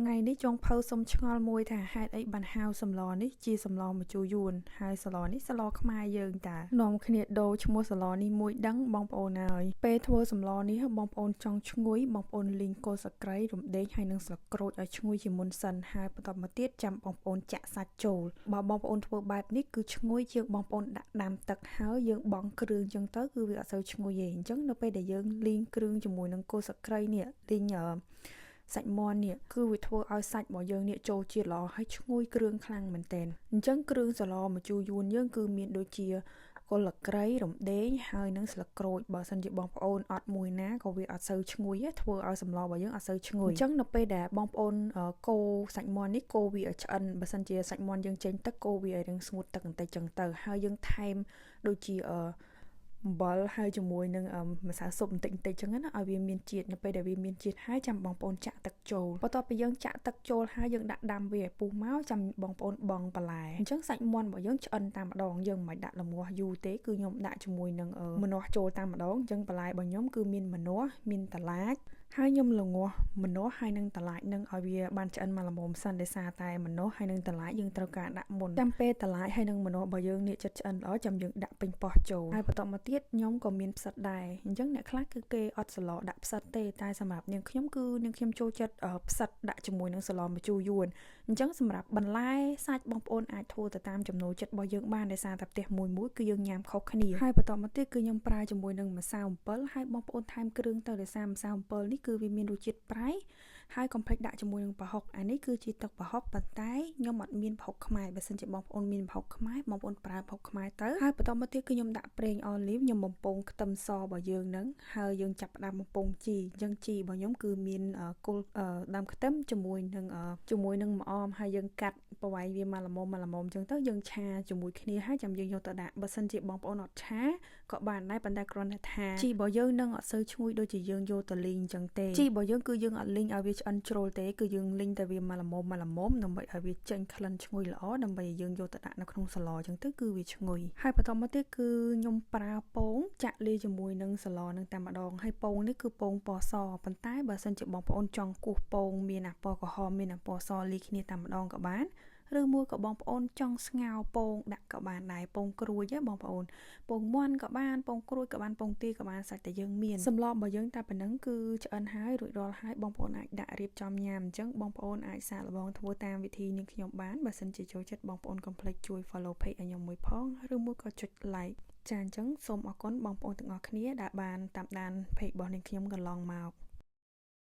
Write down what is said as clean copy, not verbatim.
ថ្ងៃនេះចុងភៅសុំឆ្ងល់មួយថាហេតុអីបានហៅសម្លនេះជាសម្លម្ជូរយួនហើយសម្លនេះសម្លខ្មែរយើងតានាំគ្នាដូរឈ្មោះសម្លនេះមួយដឹងបងប្អូនហើយពេលធ្វើសម្លនេះបងប្អូនចង់ឈ្ងុយបងប្អូនលីងគល់ស្លឹកគ្រៃរំដេងហើយនិងស្លឹកក្រូចឲ្យឈ្ងុយជាមុនសិនហើយបន្ទាប់មកទៀតចាំបងប្អូនចាក់សាច់ចូលបើបងប្អូនធ្វើបែបនេះគឺឈ្ងុយជាងបងប្អូនដាក់ដាំទឹកហើយយើងបង់គ្រឿងចឹងទៅគឺវាអត់សូវឈ្ងុយទេអញ្ចឹងនៅពេលដែលយើងលីងគ្រឿងជាមួយនឹងគល់ស្លឹកគ្រៃនេះលីងសាច់មាន់នេះគឺវាធ្វើឲ្យសាច់របស់យើងនេះចូលជាតិល្អហើយឈ្ងុយគ្រឿងខ្លាំងមែនទែនអញ្ចឹងគ្រឿងសម្លម្ជូរយួនយើងគឺមានដូចជាគល់ស្លឹកគ្រៃរំដេងហើយនិងស្លឹកក្រូចបើសិនជាបងប្អូនអត់មួយណាក៏វាអត់សូវឈ្ងុយធ្វើឲ្យសម្លរបស់យើងអត់សូវឈ្ងុយអញ្ចឹងនៅពេលដែលបងប្អូនកូរសាច់មាន់នេះកូរវាឲ្យឆ្អិនបើសិនជាសាច់មាន់យើងចេញទឹកកូរវាឲ្យរាងស្ងួតទឹកបន្តិចចឹងទៅហើយយើងថែមដូចជាអំបិលហើយជាមួយនឹងម្សៅស៊ុបបន្តិចបន្តិចចឹងណាឲ្យវាមានជាតិនៅពេលដែលវាមានជាតិហើយចាំបងប្អូនចាក់ទឹកចូលបន្ទាប់ពីយើងចាក់ទឹកចូលហើយយើងដាក់ដាំវាឲ្យពុះមកចាំបងប្អូនបង់បន្លែអញ្ចឹងសាច់មាន់របស់យើងឆ្អិនតាមម្ដងយើងមិនដាក់រងាស់យូរទេគឺខ្ញុំដាក់ជាមួយនឹងម្នាស់ចូលតាមម្ដងអញ្ចឹងបន្លែរបស់ខ្ញុំគឺមានម្នាស់មានតឡាចហើយខ្ញុំរងាស់ម្នាស់ហើយនឹងតឡាចនឹងឲ្យវាបានឆ្អិនមកល្មមសិនដោយសារតែម្នាស់ហើយនឹងតឡាចយើងត្រូវការដាក់មុនចាំពេលតឡាចហើយនឹងម្នាស់របស់យើងនេះចិត្តឆ្អិនល្អចាំយើងដាក់ពេញប៉ោះចូលហើយបន្តមកទៀតខ្ញុំក៏មានផ្សិតដែរអញ្ចឹងអ្នកខ្លះគឺគេអត់សម្លដាក់ផ្សិតទេតែសម្រាប់នាងខ្ញុំគឺនាងខ្ញុំចូលចិត្តផ្សិតដាក់ជាមួយនឹងសម្លម្ជូរយួនអញ្ចឹងសម្រាប់បន្លែសាច់បងប្អូនអាចធ្វើទៅតាមចំណូលចិត្តរបស់យើងបានដោយសារតែផ្ទះមួយមួយគឺយើងញ៉ាំខុសគ្នាហើយបន្តមកទៀតគឺខ្ញុំប្រើជាមួយនឹងម្សៅអំពិលហើយបងប្អូនថែមគ្រឿងទៅដោយសារម្សៅអំពិលនេះគឺវាមានរសជាតិប្រៃហើយកុំភ្លេចដាក់ជាមួយនឹងប្រហុកអានេះគឺជាទឹកប្រហុកប៉ុន្តែខ្ញុំអត់មានប្រហុកខ្មែរបើសិនជាបងប្អូនមានប្រហុកខ្មែរបងប្អូនប្រើប្រហុកខ្មែរទៅហើយបន្តមកទៀតគឺខ្ញុំដាក់ប្រេងអូលីវខ្ញុំបំពងខ្ទឹមសរបស់យើងនឹងហើយយើងចាប់ផ្ដើមបំពងជីអញ្ចឹងជីរបស់ខ្ញុំគឺមានគល់ដើមខ្ទឹមជាមួយនឹងម្អមហើយយើងកាត់ប្រវែងវាមកល្មមមកល្មមអញ្ចឹងទៅយើងឆាជាមួយគ្នាហើយចាំយើងយកទៅដាក់បើសិនជាបងប្អូនអត់ឆាក៏បានដែរប៉ុន្តែគ្រាន់តែថាជីរបស់យើងនឹងអត់សូវឈ្ងុយដូចជាយើងយកទៅលីងអញ្ចឹងទេជីរបស់យើងគឺយើងអត់លីងឲ្យវាឆ្អិនជ្រុលទេគឺយើងលីងតែវាមកល្មមមកល្មមដើម្បីឲ្យវាចេញក្លិនឈ្ងុយល្អដើម្បីឲ្យយើងយកទៅដាក់នៅក្នុងសម្លអញ្ចឹងទៅគឺវាឈ្ងុយហើយបន្តមកទៀតគឺខ្ញុំប្រើពងចាក់លាយជាមួយនឹងសម្លនឹងតែម្ដងហើយពងនេះគឺពងពណ៌សប៉ុន្តែបើសិនជាបងប្អូនចង់គោះពងមានអាពណ៌ក្រហមមានអាពណ៌សលាយគ្នាតែម្ដងក៏បានឬមួយក៏បងប្អូនចង់ស្ងោរពងដាក់ក៏បានដែរពងក្រួចហ៎បងប្អូនពងមាន់ក៏បានពងក្រួចក៏បានពងទាក៏បានសាច់តែយើងមានសម្លរបស់យើងតែប៉ុណ្ណឹងគឺឆ្អិនហើយរួចរាល់ហើយបងប្អូនអាចដាក់រៀបចំញ៉ាំអញ្ចឹងបងប្អូនអាចសាកល្បងធ្វើតាមវិធីនាងខ្ញុំបានបើសិនជាចូលចិត្តបងប្អូនកុំភ្លេចជួយ follow page ឲ្យខ្ញុំមួយផងឬមួយក៏ចុច like ចាអញ្ចឹងសូមអរគុណបងប្អូនទាំងអស់គ្នាដែលបានតាមដាន page របស់នាងខ្ញុំកន្លងមក។